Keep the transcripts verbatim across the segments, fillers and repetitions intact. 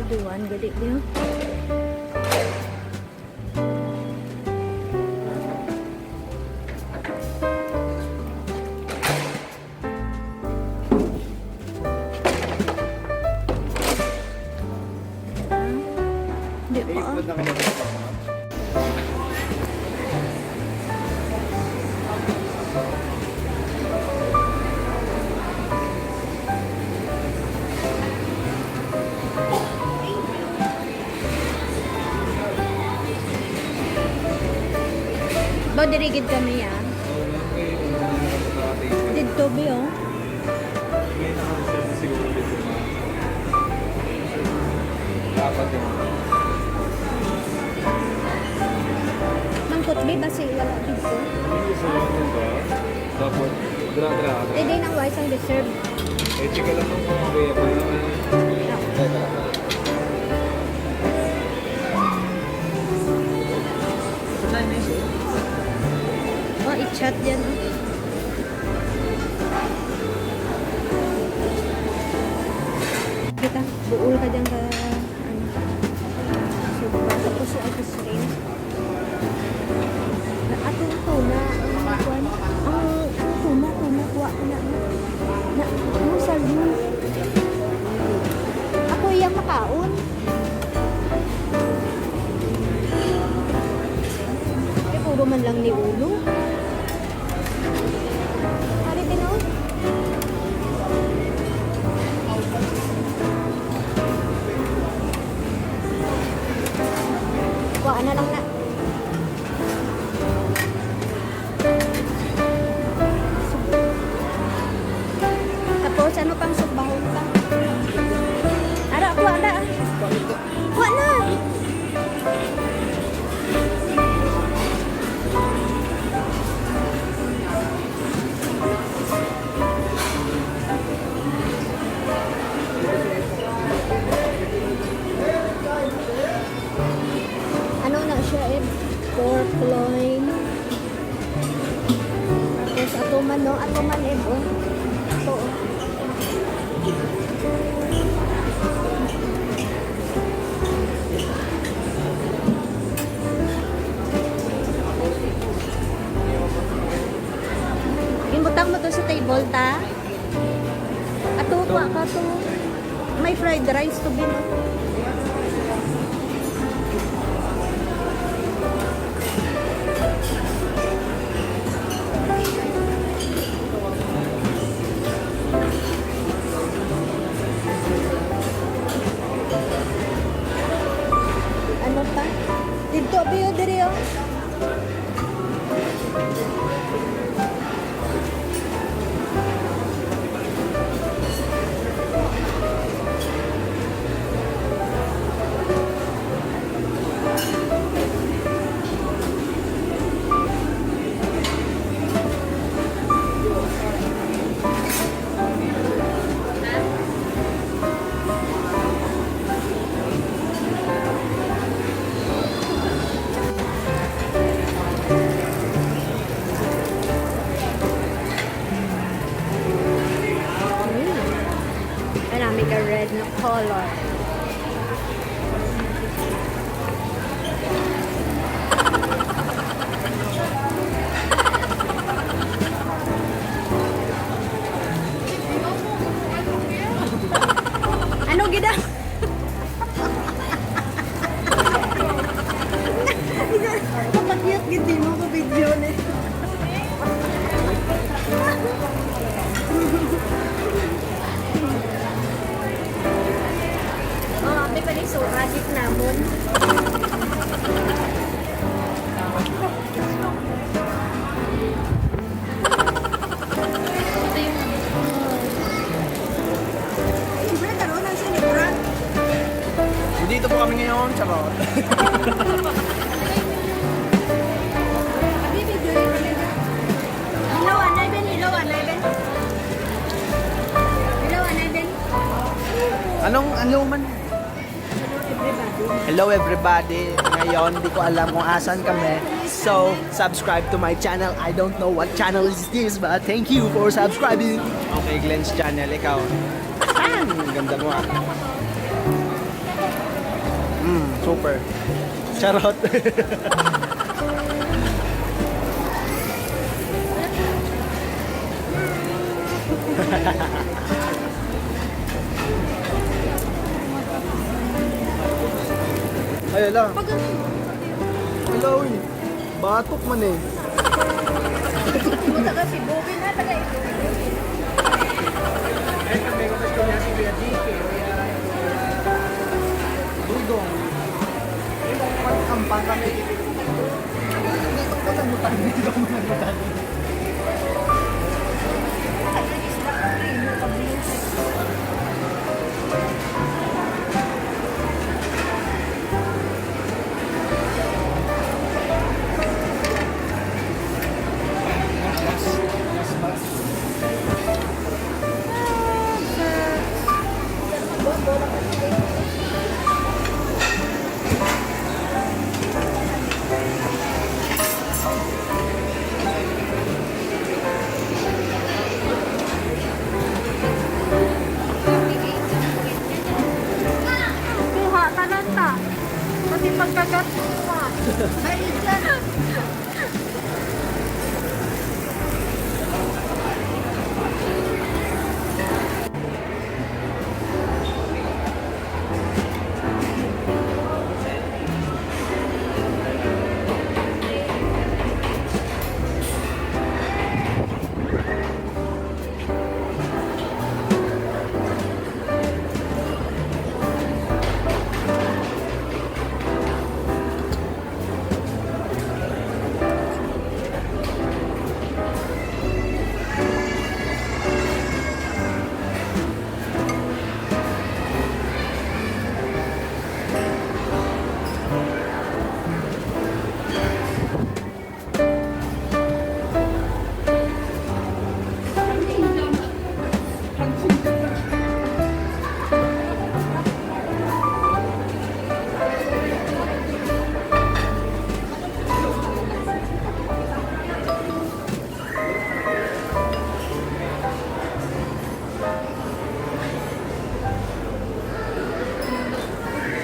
Iwan, gali niyo. Hindi pa, ah. Ba, diri gid kami, ah. Didto, bi, oh. Mangkot, bi, basi wala didto. Tapos, dra, dra, dra. Eh, di nang wise ang reserve. Eh, chika lang kung available na. Teka lang. Oh, i-chat yan, oh. Kita, buol ka dyan ka, ano, so, tapos yung ice cream. Na, ato ang tuna, ang kuwan, ang tuna, tuna, kuha ko na, na, na, ano, salmon. Ako iyang makaon. Ay, puro man lang ni ulo. Pare, tinuod. Kuha na lang na. Tapos, ano pang sugbahon pa? Ara, kuha na, ah. Kuha na. Ano na siya, eh? Pork loin. Tapos ato man, no? Ato man, eh, oh. Ato, oh. Ginbutang mo to sa table, ta? Ato, kuha ka to. May fried rice to, Bin, oh. Ano pa? Dito, abi, oh, diri, oh. Mm. Ay, nami ka red na color. Ano gid ang Mapakiyot gid mo ko video ni. Oh, abi pa ni sura gid namon. Siyempre, karon ang sinibra. Nandito po kami ngayon, charot. Abi, video rin kami. Hello, anay, Ben. Hello, anay, Ben. Hello, anay, Ben. Anong, ano man? Hello, everybody. Ngayon, di ko alam kung asan kami. So, subscribe to my channel. I don't know what channel is this, but thank you for subscribing. Okay, Glenn's channel, ikaw. Ang ganda mo, ah. Super. Charot. Ay, ala. Pag ano? Ala, uy. Batok man eh. Mo taga Cebu, na taga Iloilo. Ay, kami ko gusto niya si Kuya D K. Dugong. Ay, pag-ampang kami. Dito ko nagutang, dito ko nagutang. Kuha, tanan ta. Pati pagkagat mo, ah. Ay, dyan.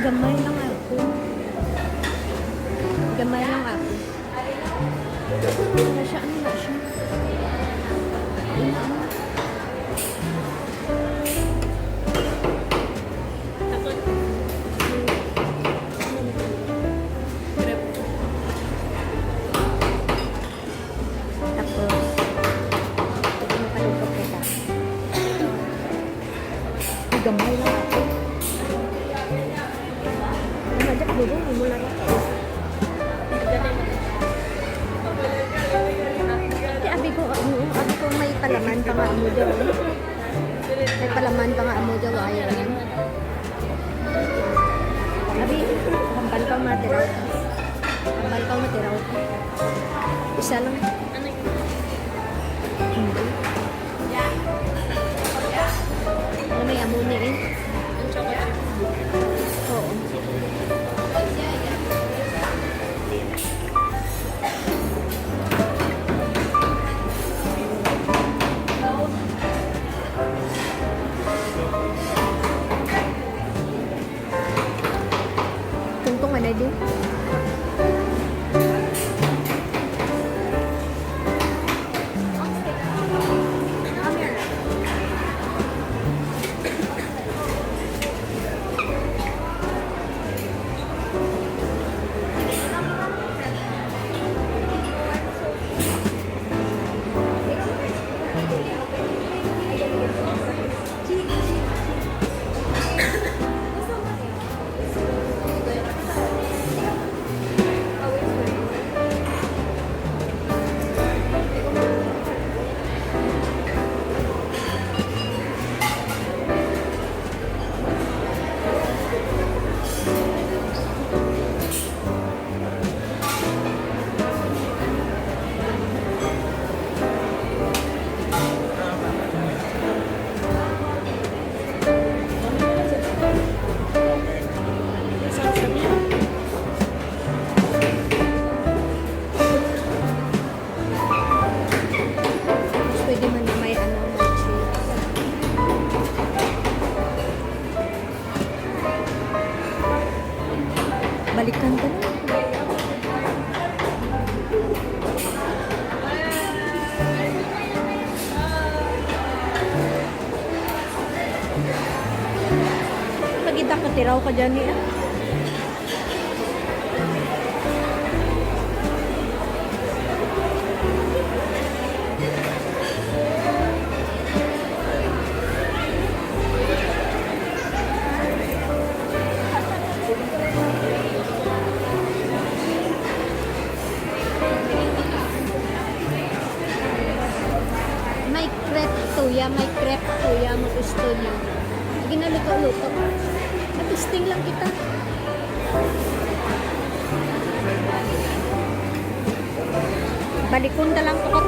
Gamay lang ako. Gamay lang ako. Ano siya? Ano na siya? Tapos, ito yung kalungkot ko pa. Gamay lang ako. Ang anak mo, mula na. Kaya abi ko, ano, abi ko may palaman pa nga amo daw. May palaman pa nga amo daw, ayaw. Abi, hambal pa matiraw. Hambal pa matiraw. Isa lang. Hindi. Ano may amo ni eh? Oo. Tungtong anay din. Pwede man na may ano, may cheese. Iraw ka dyan niya. May crepe tuya, may crepe tuya mo gusto niyo. Ginaluto-luto. Matisting lang kita. Balikon ta lang ko.